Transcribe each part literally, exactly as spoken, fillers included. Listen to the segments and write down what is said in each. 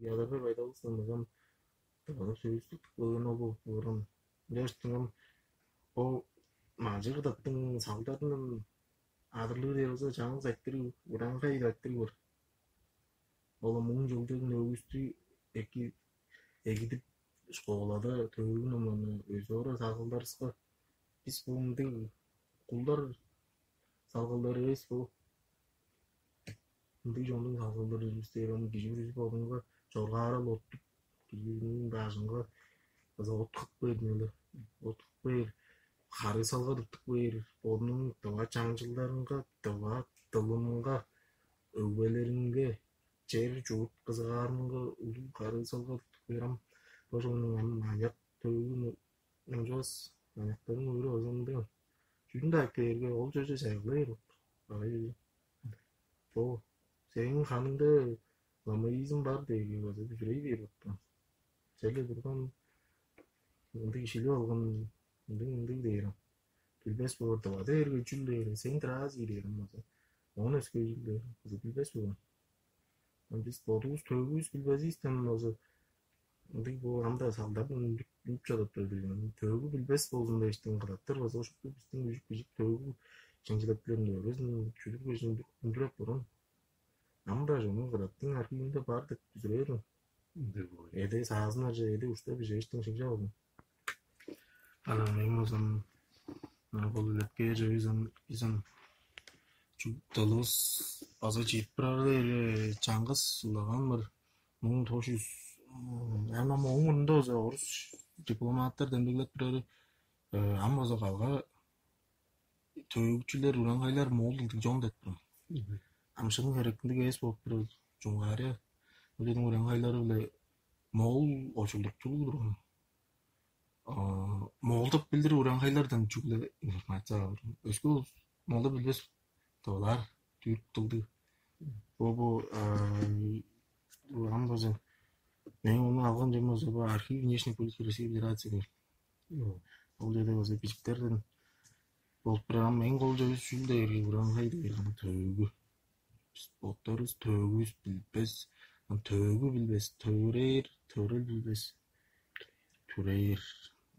Ядыргы байдалыстан ызан дываны сөстүк болган ол болуп турган. Дээштиң ам бо мажык ыдаттың салдарын адырлыы дээр болза, чаңгыс айтырыг, ураңгай айтырыг бар. Ол муң чылдың өгүстү эки эгидип, школада төөгүн оманы өзү ора сагылдарыска, бис бу мындыг кулдар салгалдары эвес бо. Ындыг чоннуң салгалдары эвес дээр ам кижи бүрүзү бодунга чоргаарал оттуп, кижиниң бажыңга база от кып бээр, от кып бээр, харыысалга туттуп бээр, бодунуң дыва чаңчылдарынга, дыва дылынга, өгбелеринге, чер чуут кызыгаарынга улуг харыысалга туттуп бээр ам. Бо чоннуң ам аныяк төөгүн ончувас, аныяктарын өөрүп алзамдыган. Чүдүн-даа кээрге ол чөже чайгылаар. Бо сээң ханыңда ламаизм бар дээги база бүзүрей бээр боттуң. Черле турган ындыг шилип алган ындыг ындыг дээр. Билбес боор дывада эрге чүл дээр, сен дразий дээр база. Оон өске чүл дээр база билбес болган. Бис бодувус төөгүвүс билбезивистен база ындыг бо ам-даа салдарын үнүп чадап турар. Төөгү билбес болзун дээштиң кыдаттар база ошукту бистиң үжүк бижик төөгү чеңчилектилерин өөрезин чүдүр көжүн үндүреп турган. Ам-даа чонун кыдаттың архивинде бар деп бүзүрээрим. Эде саазынарже эде ушта бижээштиң шыгжа болзун. Анан мен болзам бул үлепкээр бизон бизон чупталыбыз база чиип турар чаңгыс улаган бар. Муң тошуз ам ам оңурунда болза орус дипломаттар демдеглеп турары. Ам болза калга төөгүчүлер ураңгайлар моол дылдыг чон деп турган. Амшының херектиндиг эвес болуп турар. Чуңгаария өлүдүң ураңгайлары биле моол очулдуктуг турган. Моолдап билдир ураңгайлардан чүгле информация алыр. Өскө улус моолдап билбес тывалаар, түрк тылдыг. Бо бо ам база мен ону алган жем болза бо архив внешней политики Российской Федерации дээр. Ол жерде болза бижиктерден болуп турар. Ам эң кол жөбүс чүл дээрге ураңгай дээр төөгү. Бис боттарывыс төөгүбүс билбес, ам төөгү билбес, төөрээр, төрел билбес, түрээр.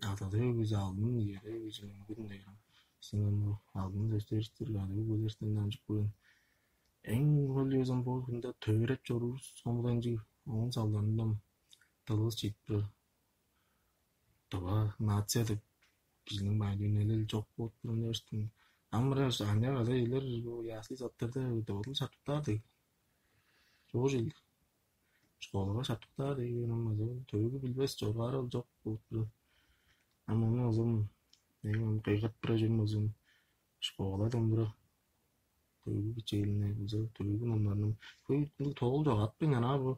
Ада төөгүзү алдын, ийе төөгүзү мүңгүн дээр. Сен ону алдын сөстеристир, ада өгүлерден дамчып көрген. Эң кол ёзон бо хүнде төөреп чоруур сомуданчыг оон салдандан дылывыс чип турар. Дыва нация деп кижиниң байдыын элел чок болуп турган эвестиң. Ам мыраш аныяк ада-иелер ясли заттарда дывадыл шартыптаар дег. Чогуш ил школага шартыптаар дег, төөгү билбес чоргаарал чок болуп турар. Ам ону озум эң кыйгырт тура чүрүм озум школа домдура төөгү бичээлине база төөгү номнарның көй тоол чогатпайн анаа бу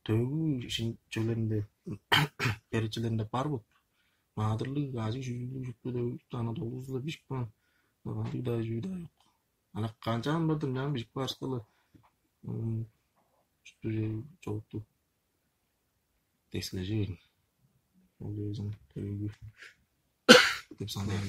төөгү чөлеринде перечелеринде бар бут. Маадырлыг ажыг шүжүглүг шупту төөгү ана долузула бишип каан. Андыг-даа чүү-даа жок. Ана канчаан бардым жаан бишип каарышкала шупту чогутту дескилежи берин. Ол өзүн төөгү деп санаан.